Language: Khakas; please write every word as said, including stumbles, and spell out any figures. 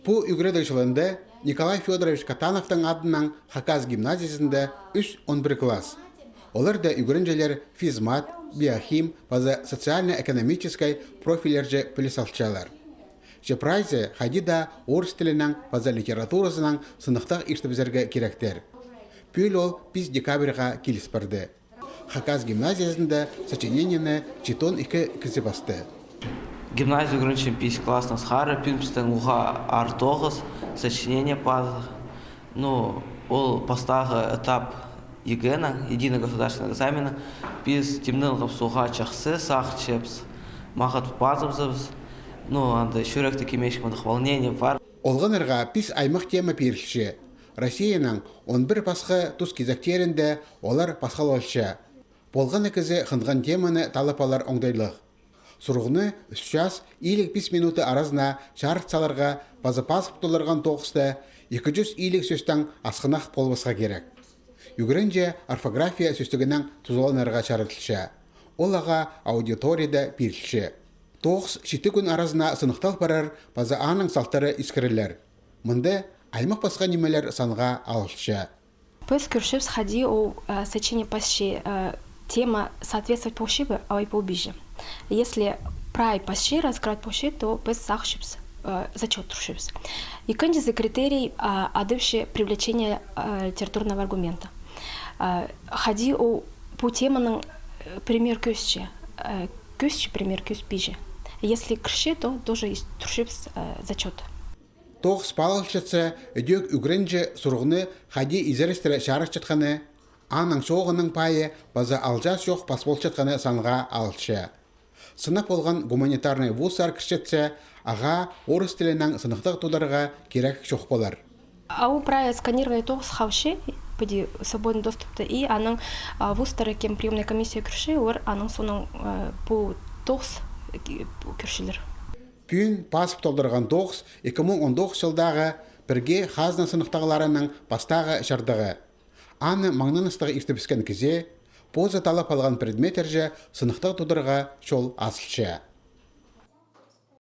Пу ӱгредіг чылында Николай Фёдорович Катановтың адынаң Хакас гимназиязында ӱс он пір класс. Оларда ӱгренҷілер физмат, биохим паза социально-экономическай профильлерҷе піліс алчалар. Че прайзы хайди даа орыс тілінең паза литературазынаң сыныхтағ иртібізерге киректер. Пӱӱл ол пис декабрьға киліс парды. Хакас гимназиязында сочинениені читон ікі кізі пасты. Гимназия ӱгренчем пис класстаң сығара, пӱӱн пістің уғаа аар тоғыс сочинение пазы. Ну, ол пастағы этап ЕГЭ-нің, единый государственный экзаменнің. Піс тимненгебіс уғаа чахсы, сағынчабыс, маңат пазыбызабыс. Ну, анда чӱректе кемешік мындағ волнение пар. Олғаннарға пис аймах тема пирілче. Россияның он пір пасха тус кизектерінде олар пасхалалча. Полған на кізі хынған теманы талап алар оңдайлығ. Сурығны ӱс час илиг пис минуты аразына чарыт саларға паза пазып толдырған тоғыста ікі чӱс илиг сӧстең асхынах полбасха кирек. Ӱгренҷі орфография сӧстігінең тузаланарға чарыдылча. Ол ағаа аудиторияда пирілче. Тоғыс читі кӱн аразына сыныхтал парар паза аның салтары искірілер. Мында аймах пасха нимелер санға алылча. Піс кӧрчебіс, хайди ол, э, сочинение пасча, э, тема соответствовать полча ба, алай полбинча. Если прай пасча, разыграть полча, то піс сағынчабыс, э, зачёт турчабыс. Ікінҷізі критерий, а, адапча привлечение, э, литературного аргумента. Э, хайди ол пу теманың, э, пример кӧзітче, э, кӧзітче, пример кӧзітпинче. Если кірче, то тоже ис-, турчабыс, э, зачёт. Тоғыс паалалчатса, ідӧк ӱгренҷі сурығны хайди изерестіре чарытчатханы, аның чооғының пайы паза алҷаас чох пас полчатханы санға алча. Сынап полған гуманитарный вузтар кірчетсе, ағаа орыс тілінең сыныхтағ тударға кирек чох полар. А ол прай сканированный тоғыс халча, піди свободный доступта, и аның, а, вузтары, кем приёмная комиссия кӧрче, олар аның соонаң, э, пу тоғыс, э, кӧрчелер. Пӱӱн пазып толдырған тоғыс ікі муң он тоғыс чылдағы пірге хазна сыныхтағларының пастағы чардығы. Аны маңнаныстығ иртібіскен кізее позы талап алған предметтерҷе сыныхтағ тударға чол азылча.